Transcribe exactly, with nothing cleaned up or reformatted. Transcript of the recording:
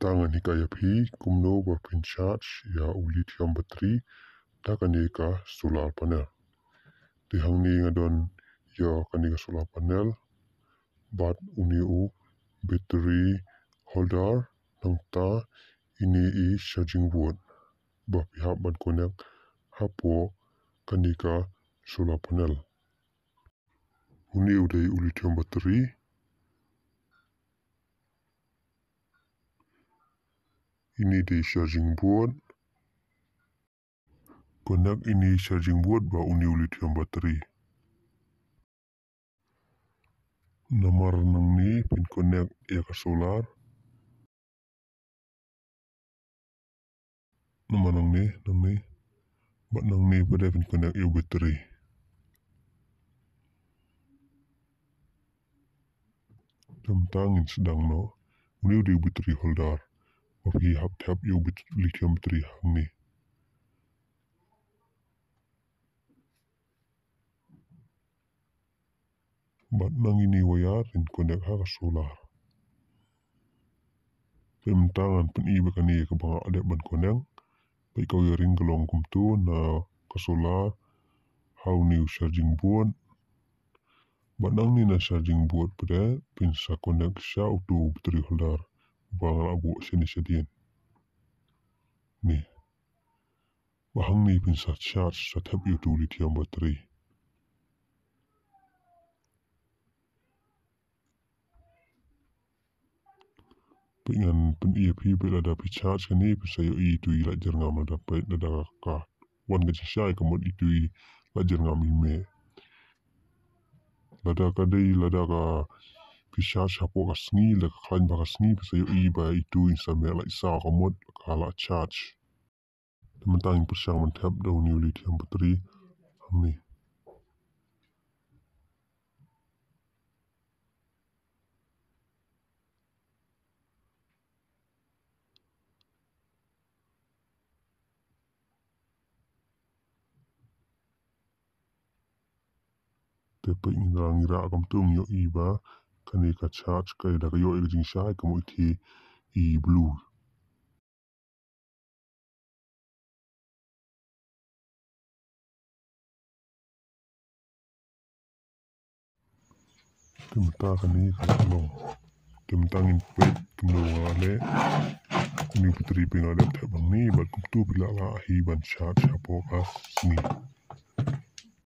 Mynta ngan hikai ïa phi kumno ba phin charge ïa u lithium battery da kane ka solar panel. Te hangne nga don ïa kane ka solar panel bad une u battery holder, nangta ine i charging board ba phi hap ban connect hapoh kane ka solar panel. Une u dei u lithium battery. Ine dei charging board. Connect ine charging board bad une u lithium battery. Namar nangne phin connect ïa ka solar. Namar nangne, nangne. Bad nangne pat phin connect ïa u battery. Te mynta ngin sdang noh. Une u dei u battery holder. Ba phi hap thep ïa u bat-, lithium battery hangne. Bad nangne i wire phin connect ha ka solar. Te mynta ngan pyni ba kane kaba nga dep ban connect. Peit ka wiring ka long kumto na ka solar ha une u charging board. Bad nangne na charging board pat phin sa connect sha uto u battery holder ba nga la buh shane shadien. Ne. Ba hangne phin sa charge, sa thep ïa uto u lithium battery. Peit ngan pyni ïa phi, peit lada phi charge kane phin sa ïohi ito i la jyrngam, lada peit lada ka wan ka jingshai ka mut ito i la jyrngam i meh. Lada ka dei, lada ka phi charge hapoh ka sngi, lada ka khlaiñ bha ka sngi, phin sa ïohi ba ito i sa meh laitsaw ka mut ka la charge. Te mynta ngin pyrshang ban thep da une u lithium battery hangne. Te peit ngi dang ïa rah kumto ngi ïohi ba kane ka charge ka da ka ïoh ïa ka jingshai ka mut ite i blue. Te mynta kane ka long. Te mynta ngin peit kumno nga leh. Une u battery phi nga dep thep hangne bad kumto phi lah lah hi ban charge hapoh ka sngi.